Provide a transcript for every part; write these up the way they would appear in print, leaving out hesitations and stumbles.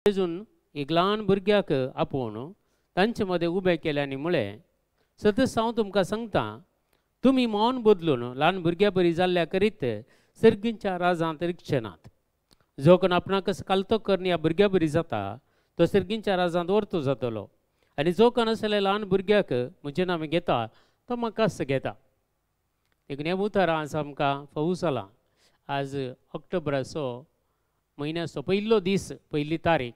जेजून एक ल्हान भुरग्याक आपोवन तांचे मदें उबें केलें आनी म्हळें, सतच हांव तुमकां सांगता, तुमी मौन बदलून ल्हान भुरग्या बरी जाल्ल्या करीत सर्गींच्या राजांत रिगचे नात. जो कोण आपणाकच कालतो करून ह्या भुरग्या बरी जाता तो सर्गींच्या राजांत वर्तो जातलो, आनी जो कोण आसले ल्हान भुरग्याक म्हजें नांव घेता तो म्हाकाच घेता. देखून ह्या उतरां आज आमकां फावो जालां. आज ऑक्टोबराचो म्हयन्याचो पयलो दीस, पयली तारीख,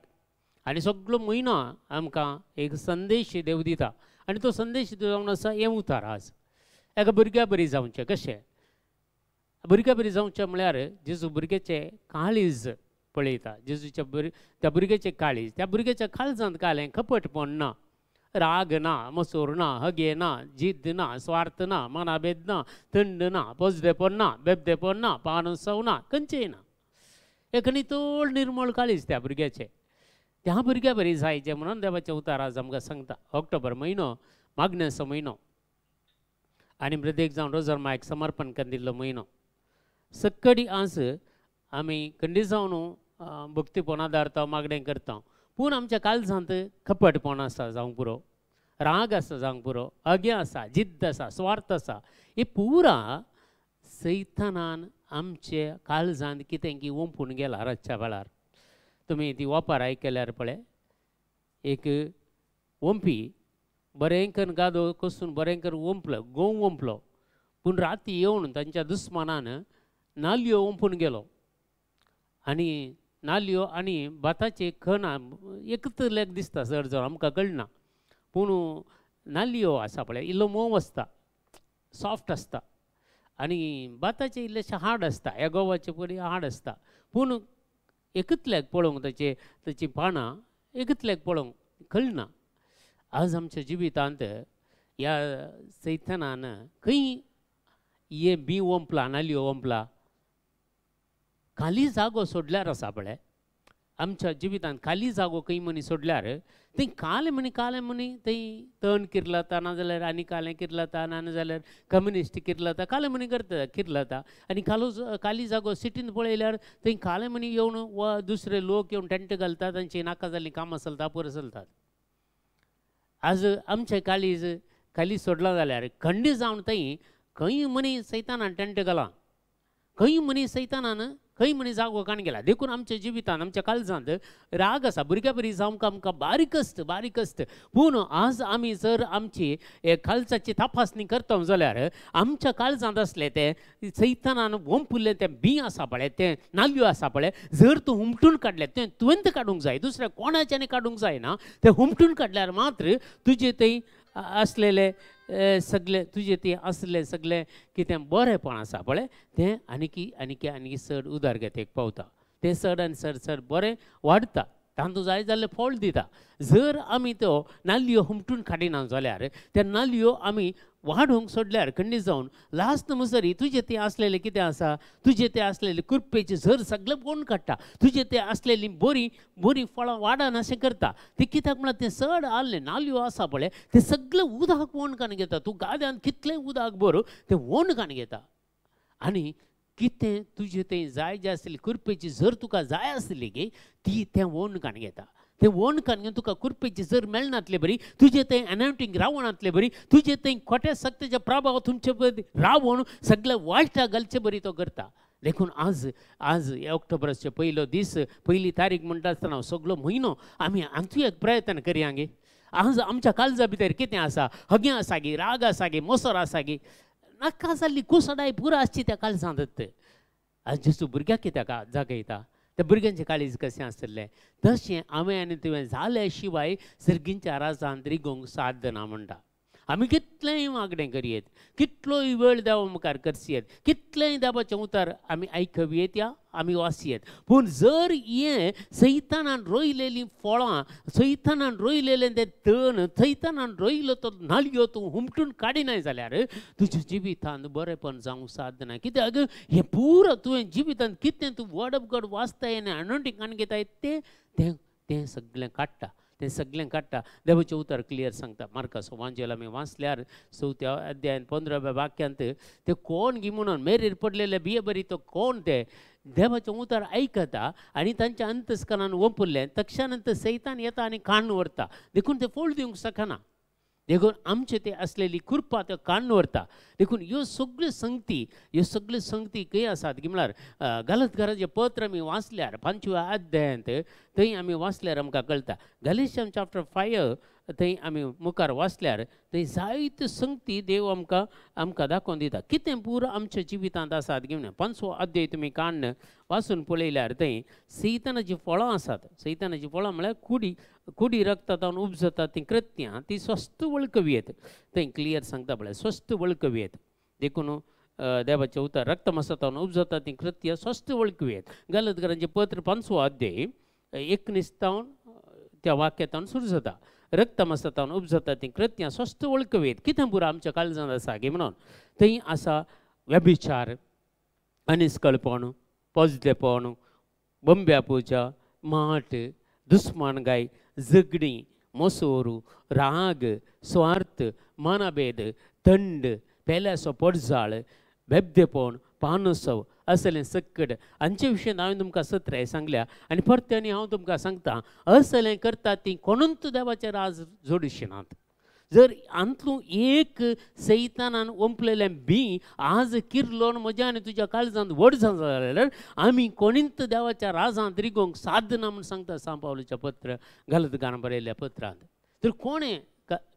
आनी सगळो म्हयनो आमकां एक संदेश देव दिता, आनी तो संदेश जावन आसा हें उतार. आज एका भुरग्या बरी जावचें कशें? भुरग्या बरी जावचें म्हळ्यार जेजू भुरग्याचें काळीज पळयता. जेजूच्या त्या भुरग्याचें काळीज, त्या भुरग्याच्या काळजांत कालें कपटपण ना, राग ना, मसूर ना, हगे ना, जिद्द ना, स्वार्थ ना, मनाभेद ना, थंड ना, पोजडेपण ना, बेबदेपण ना, पानसव ना, खंयचेय ना. एक नितळ निर्मळ काळीज त्या भुरग्याचें. त्या भुरग्या बरी जायचें म्हणून देवाचें उतार आज आमकां सांगता. ऑक्टोबर म्हयनो मागण्याचो म्हयनो आनी प्रत्येक जावन रोजर मायक समर्पण करून दिल्लो म्हयनो. सक्कडी आज आमी खंडी जावन भक्तीपण आदारता, मागणें करता, पूण आमच्या काळजांत कपटपण आसा जावंक पुरो, राग आसा जावंक पुरो, अगे आसा, जिद्द आसा, स्वार्थ आसा. हे पुरा सैतानान आमचे काळजांत कितें की ओंपून गेला. रातच्या वेळार तुमी ती ओपार आयकल्यार पळय, एक ओंपी बरें करून गादो कसून बरें करून ओंपलो, गोंव ओंपलो, पूण राती येवन तांच्या दुस्मानान नालयो ओंपून गेलो, आनी नालयो आनी भाताचे खणां एकच लेख दिसता चड जावन आमकां कळना, पूण नालयो आसा पळय इल्लो मोव आसता, सॉफ्ट आसता, आनी भाताचें इल्लेशें हार्ड आसता, ह्या गोवाचे पळय हार्ड आसता, पूण एकतल्याक पळोवंक ताचे ताचीं पानां एकतल्याक पळोवंक कळना. आज आमच्या जिवितांत ह्या सैतानान खंय हे बी ओंपला, नालयो ओंपला, खाली जागो सोडल्यार आसा पळय आमच्या जिवितांत खाली जागो खंय मनी सोडल्यार थंय कालें म्हणी कालें म्हणी थंय तण किर्लता, नाजाल्यार आनी कालें किर्लता, नाजाल्यार कम्युनिस्ट किर्लता, कालें म्हणी करता किर्लता. आनी खालो खाली जागो सिटीन पळयल्यार थंय कालें म्हणी येवन वा दुसरे लोक येवन टेंट घालतात, तांची नाका जाल्लीं कामां चलता, पुरो चलतात. आज आमचें काळीज खाली सोडलां जाल्यार खंडी जावन थंय खंय मनी सैतानान टेंट घालां, खंय मनी सैतानान खंय मनी जागो काण गेला. देखून आमच्या जिवितांत आमच्या काळजांत राग आसा, भुरग्या बरी जावंक आमकां बारीक आसता, बारीक आसता. पूण आज आमी जर आमची काळजाची तपासणी करता जाल्यार आमच्या काळजांत आसलें तें सैतानान ओंपुल्लें तें बी आसा पळय, तें नालयो आसा पळय, जर तूं हुमटून काडलें तें तुवेंत काडूंक जाय, दुसऱ्या कोणाच्यानी काडूंक जायना. तें हुमटून काडल्यार मात्र तुजे थंय आसलेले सगळे तुजे ते आसले सगळे कितें बरेंपण आसा पळय तें आनीकी आनीकी आनीकी चड उदरगतेक पावता, तें चड आनी चड चड बरें वाडटा. तांतूं जाय जाल्यार फळ दिता. जर आमी तो नाल्यो हुमटून काडिना जाल्यार त्या नाल्यो आमी वाडूंक सोडल्यार खंडीत जावन लास्ट मुसरी तुजें तें आसलेलें कितें आसा, तुजें तें आसलेलें कुरपेचें झर सगळें पोवन काडटा, तुजें तें आसलेलीं बरीं बरीं फळां वाडन अशें करता. तें कित्याक म्हळ्यार तें चड आसलें नाल्यो आसा पळय तें सगळें उदक वोण काडून घेता. तूं गाद्यान कितलें उदक भर तें वोण काडून घेता. आनी कितें तुजें तें जाय जें आसलें कुरपेची झर तुका जाय आसली की ती तें वोण काडून घेता. तें वोण काडून घेवन तुका कुरपेची झर मेळनातले बरी, तुजें तें अनॉयंटींग रावणांतले बरी, तुजें तें खोट्या शक्तीचें प्रभाव तुमचे रावण सगळें वायटा घालचे बरी तो करता. देखून आज आज ऑक्टोबराचो पयलो दीस, पयली तारीख म्हणटा आसतना सगळो म्हयनो आमी आमचो एक प्रयत्न करया गे. आज आमच्या काळजा भितर कितें आसा, हगें आसा गी, राग आसा गी, मोसर आसा गी, नाका जाल्ली कुसडाय पुरो आसची त्या काळजांत. आज जेजू भुरग्याक कित्याक जागयता, त्या भुरग्यांचें काळीज कशें आसलें तशें हांवें आनी तुवें जाल्या शिवाय सर्गींच्या राजांत रिगोवंक साध्य ना म्हणटा. आमी कितलेंय मागणें करयेत, कितलोय वेळ देवा मुखार करसयेत, कितलेंय देवाचें उतर आमी आयकवयेत या आमी वाचयेत, पूण जर हें सैतानान रोयलेलीं फळां, सैतानान रोयलेलें तें तण, सैतानान रोयलो तो नालयो तूं हुमटून काडिनाय जाल्यार तुज्या जिवितांत बरेंपण जावंक साध्य ना. कित्याक हें पुरो तुवें जिवितांत कितें तूं वर्ड ऑफ गॉड वाचताय आनी अनॉयंटींग काडून घेताय तें तें तें सगळें काडटा, तें सगळें काडटा. देवाचें उतर क्लियर सांगता. मार्काचो वांजेल आमी वाचल्यार चवथ्या अध्यायान 15व्या वाक्यांत ते कोण गी म्हणून मेरेर पडलेले बिये बरी तो कोण ते देवाचें उतर आयकता आनी तांच्या अंतस्करणान वंपुल्लें तक्षानंतर सैतान येता आनी काण व्हरता. देखून ते फळ दिवंक शकना. देखून आमचे ते आसलेली कृपा त्यो काडून व्हरता. देखून ह्यो सगळ्यो संगती, ह्यो सगळ्यो संगती खंय आसात की म्हळ्यार गलतकाराचें पत्र आमी वाचल्यार 5व्या अध्यायांत थंय आमी वाचल्यार आमकां कळटा. गलेशियन चॅप्टर 5 थंय आमी मुखार वाचल्यार थंय जायत्यो संगती देव आमकां आमकां दाखोवन दिता कितें पुरो आमच्या जिवितांत आसात घेवन. 5वो अध्याय तुमी काडून वाचून पळयल्यार थंय सैतानाचीं फळां आसात. सैतानाचीं फळां म्हळ्यार कुडी कुडी रक्तांत उपजतात तीं कृत्यां ती स्वस्थ वळखवयेत. थंय क्लियर सांगता पळय स्वस्थ वळखवयेत. देखून देवाचें उतर रक्तमासांत उपजतात तीं कृत्यां स्वस्थ वळखवयेत. गलतकारांचें पत्र 5वो अध्याय 19 त्या वाक्यांत सुरू जाता. रक्तमासांत उपजतात तीं कृत्यां स्वस्थ वळखवयेत. कितें पुरो आमच्या काळजांत आसा गे म्हणून थंय आसा व्यभिचार, अनिस्कळपण, पोजदेपण, बंब्या पुजा, माट, दुस्मानगाय, झगडीं, मोसोरू, राग, स्वार्थ, मानाभेद, थंड, पेल्याचो पडजाळ, बेबदेपण, पानोत्सव असलें सक्कड हांचे विशयन हांवें तुमकां सत्राय सांगल्या. आनी परत्यानी हांव तुमकां सांगता असलें करतात ती कोणूच देवाचें राज जोडशिनात. जर हातूंत एक सैतानान ओंपलेलें बी आज किर्लोन म्हज्या आनी तुज्या काळजांत व्हड जाल्यार आमी कोणींत देवाच्या राजांत रिगोवंक साध्य ना म्हूण सांगता सांव पावलूचें पत्र गलतगारान बरयल्ल्या पत्रांत. तर कोणें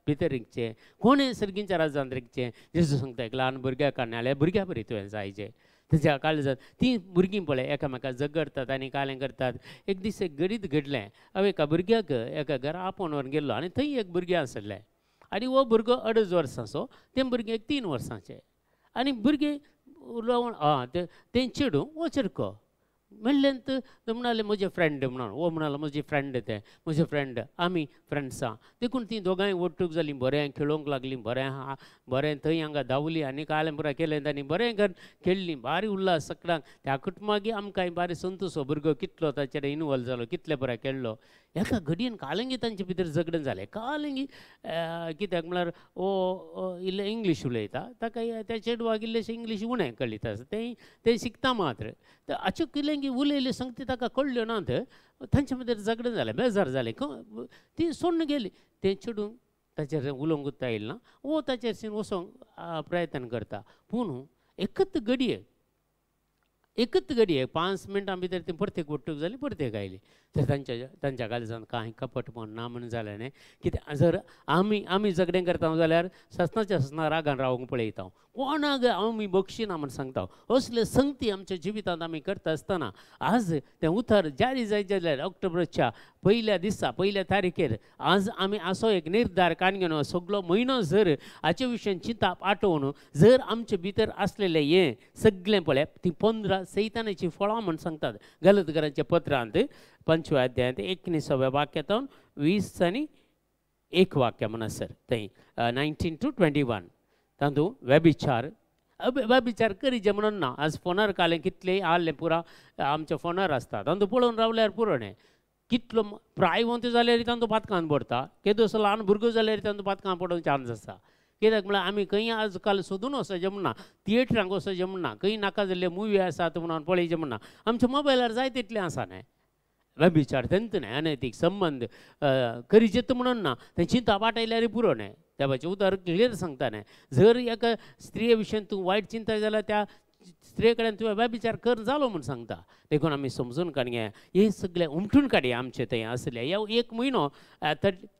भितर रिगचें, कोणें सर्गींच्या राजांत रिगचें? जेजू सांगता एक ल्हान भुरग्याक नाल्यार भुरग्या बरी तुवें जायचें. तेज्या काळजांत तीं भुरगीं पळय एकामेका झगडतात आनी कालें करतात. एक दीस एक घडीत घडलें, हांव एका भुरग्याक एका घरा आपोवन व्हरून गेल्लो आनी थंय एक भुरगें आसलें आनी हो भुरगो 2.5 वर्सांचो, तें भुरगें एक 3 वर्सांचें. आनी भुरगें उलोवन आं तें चेडूं हो चेडको म्हणलें तें म्हणालें म्हजें फ्रेंड म्हणून, हो म्हणालो म्हजी फ्रेंड तें म्हजें फ्रेंड, आमी फ्रेंड्सां. देखून तीं दोगांय ओट्टूक जालीं, बरें खेळोंक लागलीं, बरें आहा बरें थंय हांगा धांवलीं आनी कालें पुरा केलें तांणी बरें कर खेळ्ळीं, भारी उल्हास सगळ्यांक. त्या कुटुंबाक आमकां भारी संतोष, हो भुरगो कितलो ताचेर इनवॉल्व जालो, कितले बरें खेळ्ळो. एका घडयेन कालंगी तांचे भितर झगडें जालें. कालंगी कित्याक म्हळ्यार हो इल्लें इंग्लीश उलयता, ताका त्या चेडवाक इल्लेशें इंग्लीश उणें कळीत आसा, तें तें शिकता मात्र. तर अचूक इल्लें उलयलें संगती ताका कळ्ळ्यो ना, तांचे भितर झगडें जालें, बेजार जालें, ती सोडून गेली. तें चेडूं ताचेर उलोवंक आयलें ना, वो ताचेर वचोंक प्रयत्न करता. पूण एकच घडये 5 मिनटां भितर ती परतेक ओट्टूक जाली, परतेक आयली. तर तांच्या तांच्या काळजांत कांय कपटपण ना म्हूण जालें न्ही. कित्याक जर आमी आमी झगडें करता जाल्यार ससनाच्या ससना रागान रावंक पळयता, कोणाक आमी बक्षिना म्हूण सांगता. असले संगती आमच्या जिवितांत आमी करता आसतना आज तें उतर जारी जायत जाल्यार ऑक्टोबरच्या पयल्या दिसा पयल्या तारखेर आज आमी असो एक निर्धार काडून घेवन सगलो म्हयनो जर हाचे विशयन चिंताप आठोवन जर आमचे भितर आसलेलें हें सगळें पळय ती 15 सैतानाचीं फळां म्हूण सांगतात गलतकारांच्या पत्रांत 5व्या अध्यायांत 19व्या वाक्यांतून 20 आनी 1 वाक्य म्हणसर थंय 19 to 21 तातूंत व्यभिचार व्यभिचार करीचे म्हणून ना. आज फोनार कालें कितलें आहलें पुरा आमच्या फोनार आसता तातूंत पळोवन रावल्यार पुरो न्ही. कितलो प्रायवंत जाल्यार तांतूं पातकान पडटा, केदोसो ल्हान भुरगो जाल्यार तांतूं पातकान पडोवंक चान्स आसा. कित्याक म्हळ्यार आमी खंय आज काल सोदून वचचें म्हणना, थिएटरांक वचचें म्हणना, खंय नाका जाल्ले मुवी आसात म्हणून पळयचें म्हणना, आमच्या मोबायलार जाय तितलें आसा न्हय. व्यभिचार तंत न्हय, अनैतीक संबंद करीचेत म्हणून ना, तें चिंता वाटयल्यार पुरो न्हय. देवाचें उतर क्लियर सांगता न्हय, जर एका स्त्रिये विशयन तूं वायट चिंता जाल्यार त्या स्त्रिये कडेन तुवें व्यभिचार कर जालो म्हूण सांगता. देखून आमी समजून काडया हें सगळें उमटून काडया आमचें थंय आसलें. ह्या एक म्हयनो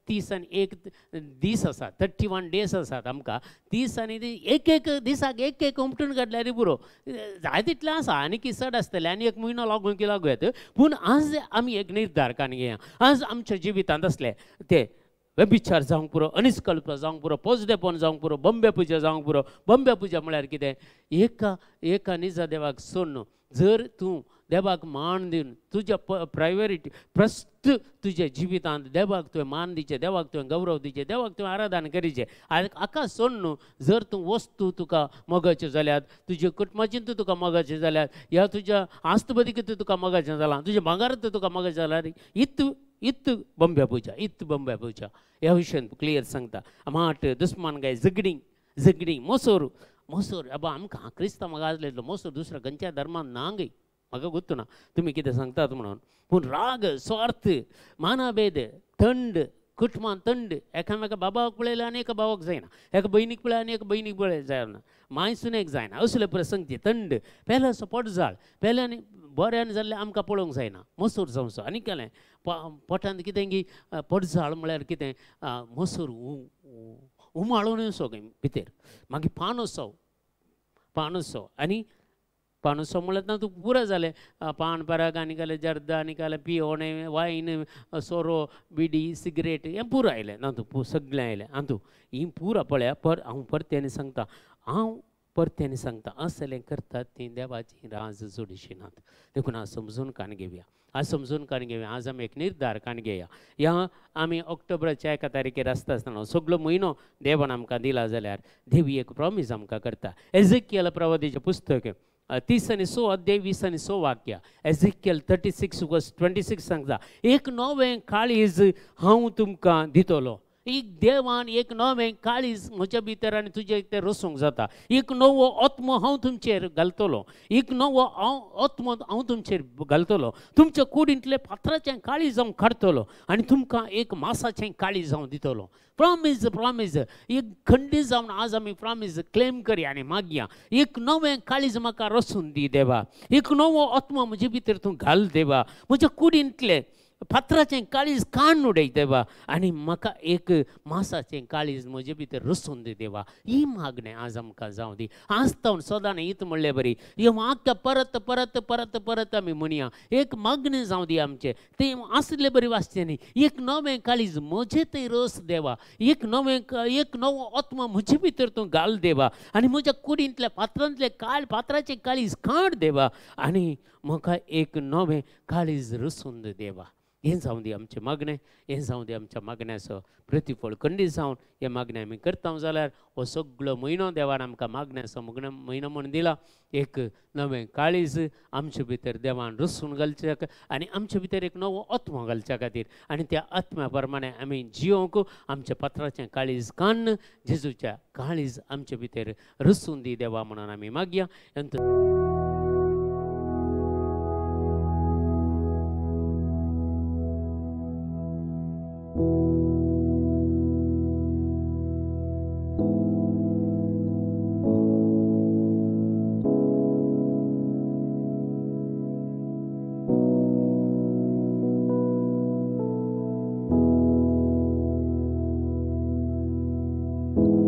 30 आनी 1 दीस आसात, 31 डेज आसात आमकां. 30 आनी एक एक दिसाक एक एक उमटून काडल्यार पुरो, जाय तितलें आसा आनी की चड आसतलें आनी एक म्हयनो लागून की लागू येता. पूण आज आमी एक निर्धार काडून घेया, आज आमच्या जिवितांत आसले ते व्यभिचार जावंक पुरो, अनिस्कल्प जावंक पुरो, पोजडेपण जावंक पुरो, बंबे पुजा जावंक पुरो. बंबे पुजा म्हळ्यार कितें? एका एका निजा देवाक सोडून जर तूं देवाक मान दिवन तुज्या प्रायोरिटी प्रस्त तुज्या जिवितांत देवाक तुवें मान दिचें, देवाक तुवें गौरव दिचें, देवाक तुवें आराधन करीचें, हाका सोडून जर तूं वस्तू तुका मोगाच्यो जाल्यात, तुज्या कुटुंबाचें तुका मोगाचें जाल्यात, ह्या तुज्या आस्तबदीक तुका मोगाचें जालां, तुज्या भांगारात तुका मोगाचें जाल्यार इत इत बंब्या पुजा, इत बंब्या पुजा ह्या विशयान क्लियर सांगता. माट दुस्मान गाय झगडीं झगडीं मोसोर मोसोर अबा आमकां क्रिस्तांव गाजले मोसोर दुसऱ्या खंयच्या धर्मान ना गय, म्हाका गोत्तू ना तुमी कितें सांगतात म्हणून. पूण राग स्वार्थ मानाभेद थंड कुटुंबान थंड, एकामेका बाबाक पळयलें आनी एका भावाक जायना, एका भयणीक पळयलें आनी एका भयणीक पळय जायना, माय सुनेक जायना, असले प्रसंग ती थंड पेले असो पोटजाळ पेल्यान बऱ्यान जाल्लें आमकां पळोवंक जायना, मोसूर जावचो. आनी केलें पोटांत कितें की पोटजाळ म्हळ्यार कितें मोसूर उमाळून येवचो भितर, मागीर पानोसो पानोसो आनी पानोसो म्हळ्यार ना तुका पुरो जालें, पान पराग आनी कालें जर्दा आनी कालें पियोणे वायन सोरो बिडी सिगरेट हें पुरो आयलें ना तूं सगळें आयलें. आं तूं ही पुरो पळया पर हांव परत्यानी सांगता, हांव परत्यानी सांगता असलें करतात ती देवाची राज जोडशी नात. देखून हांव समजून कान घेवया, आज समजून काडून घेवया, आज आमी एक निर्धार काडून घेवया. ह्या आमी ऑक्टोबराच्या 1 तारखेर आसता आसतना सगलो म्हयनो देवान आमकां दिला जाल्यार देवी एक प्रॉमीस आमकां करता. एझेकियल प्रवादीचें पुस्तक 30 आनी 6 अध्याय 20 आनी 6 वाक्य, एझेकियल 36 verse 26 सांगता, एक नवें काळीज हांव तुमकां दितलो. एक देवान एक नवें काळीज म्हज्या भितर आनी तुज्या भितर रसूंक जाता. एक नवो आत्मो हांव तुमचेर घालतलो, एक नवो आत्मो हांव तुमचेर घालतलो, तुमच्या कुडींतले फातराचें काळीज हांव काडटलो आनी तुमकां एक मासाचें काळीज हांव दितलो. प्रॉमीज प्रॉमीज एक खंडी जावन आज आमी प्रॉमीज क्लेम करया आनी मागया, एक नवें काळीज म्हाका रसून दी देवा, एक नवो आत्मो म्हजे भितर तूं घाल देवा, म्हज्या कुडींतले फातराचें काळीज काण उडय देवा आनी म्हाका एक मासाचें काळीज म्हजे भितर रसून दी देवा. ही मागणें आज आमकां जावं दी. आज तावन सदां हीत म्हणले बरी हें वाक्य परत परत परत परत आमी म्हणया, एक मागणें जावं दी आमचें, तें आसले बरी वाचचें न्ही. एक नवें काळीज म्हजें थंय रस देवा, एक नवें एक नवो आत्मा म्हजे भितर तूं घाल देवा आनी म्हज्या कुडींतल्या फातरांतलें फातराचें काळीज काड देवा आनी म्हाका एक नवें काळीज रसून दी देवा. हें जावं दी आमचें मागणें, हें जावं दी आमच्या मागण्याचो प्रतिफळ खंडीत जावन हें मागणें आमी करता जाल्यार हो सगळो म्हयनो देवान आमकां मागण्याचो म्हयनो म्हूण दिला. एक नवें काळीज आमचे भितर देवान रसून घालच्या आनी आमचे भितर एक नवो आत्मो घालच्या खातीर आनी त्या आत्म्या प्रमाणे आमी जियोंक आमच्या पात्राचें काळीज कान्न जेजूच्या काळीज आमचे भितर रसून दी देवा म्हणून आमी मागया.